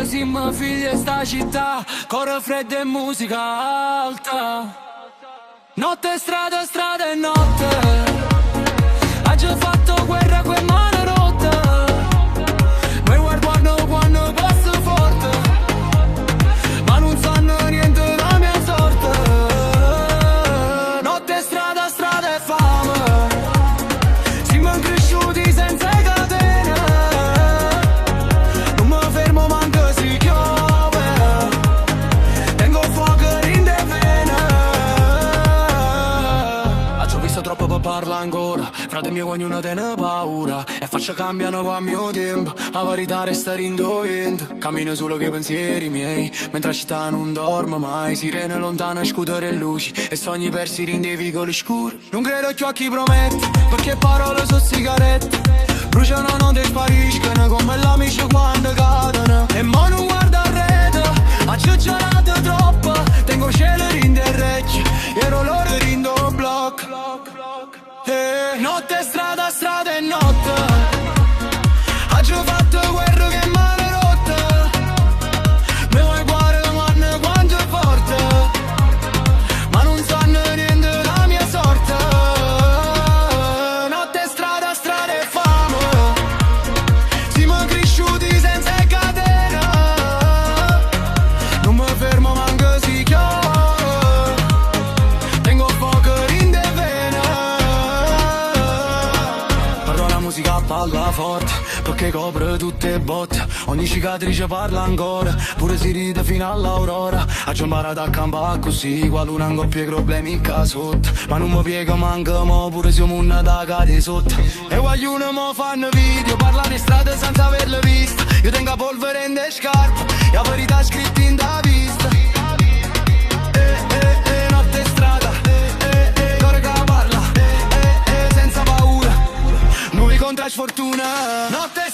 Siamo figli 'e sta città, core freddo e musica alta. Notte, strada, strada e notte. Aggio fatto guerra con mano rotta. Mi guardano quando passo forte, ma non sanno niente della mia sorte. Notte, strada, strada e fame. Siamo cresciuti senza catene. Non mi fermo manco si chiove. Tengo fuoco in de vene. Aggio visto troppo per parla ancora. Frate mio, ognuno tiene paura. E facce cambiano con il mio tempo. La verità resta dint' vento. Cammino solo che pensieri miei, mentre la città non dorme mai. Sirene lontane, scooter e luci e sogni persi dint' 'e vicoli scuri. Non credo più a chi promette, perché parole sono sigarette. Bruciano, non ti spariscono come l'amici quando cadono. E mo non guarda arreto, ha girato troppo. Tengo cielo in orecchie e dolore in blocco. Notte, strada, strada e notte. Aggio fatto guerra che mano rotta. Me vuoi guardare quanto è forte, ma non sanno niente della mia sorte. Notte, strada, strada e fame. Siamo cresciuti senza catena. Non mi fermo manco si chiove. Tengo fuoco in de vene. Parlo la musica parla forte, perché copre tutte le botte. Ogni cicatrice parla ancora, pure si ride fino all'aurora. Aggio imparato a campare così, qualcuno coppia i problemi qua sotto. Ma non mi piego manco mo, pure se un da cade sotto. E guaglione mo fanno video, parlano in strada senza averla vista. Io tengo la polvere in de scarpe e la verità scritta in da vista. Notte strada, core che parla, senza paura. Noi contro sfortuna. Notte.